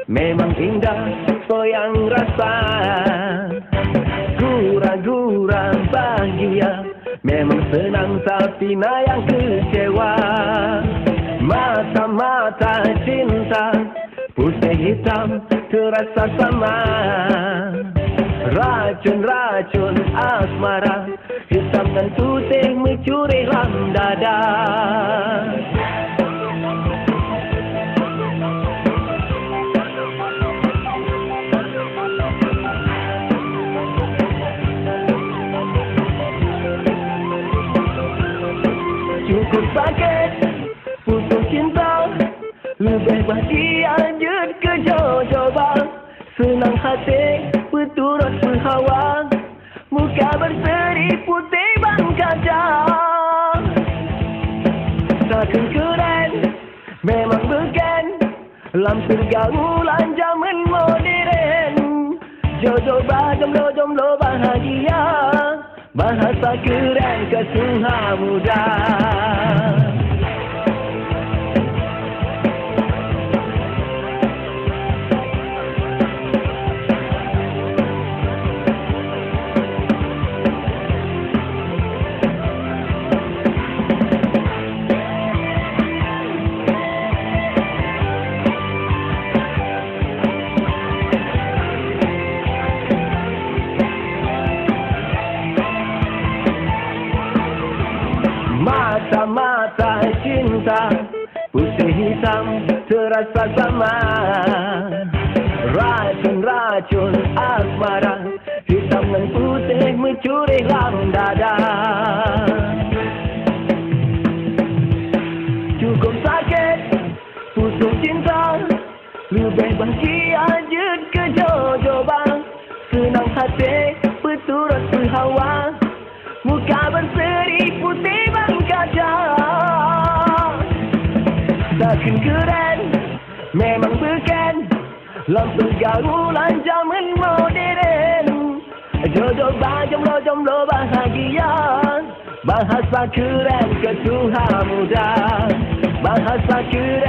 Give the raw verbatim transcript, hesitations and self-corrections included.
Memang indah soyang rasa, gura-gura bahagia. Memang senang tapi na yang kecewa. Mata-mata cinta, putih hitam terasa sama. Racun-racun asmara, hitam dan putih mencuri lam dada. Cukup sakit putus cinta, leubeh bahagia jeuet keu jodoh ba. Seunang até peuturot peuhawa, muka berseri putéh ban kaca. Takheun keuren memang beuken, lam peurgaulan jameun moderen. Jodoh ba jomblo-jomblo bahagia, bahasa keuren keu tuha muda. Mata-mata cinta, putih hitam terasa sama. Racun-racun asmara, hitam ngon putih mencuri lam dada. Cukup sakét putus cinta, leubeh bahagia jeuet keu jodoh ba. Seunang até peuturot peuhawa, muka berseri putéh ban kaca. Takheun keuren memang beuken, lam peurgaulan jameun moderen. Jodoh ba jomblo-jomblo bahagia, bahasa keuren keu tuha muda. Bahasa keuren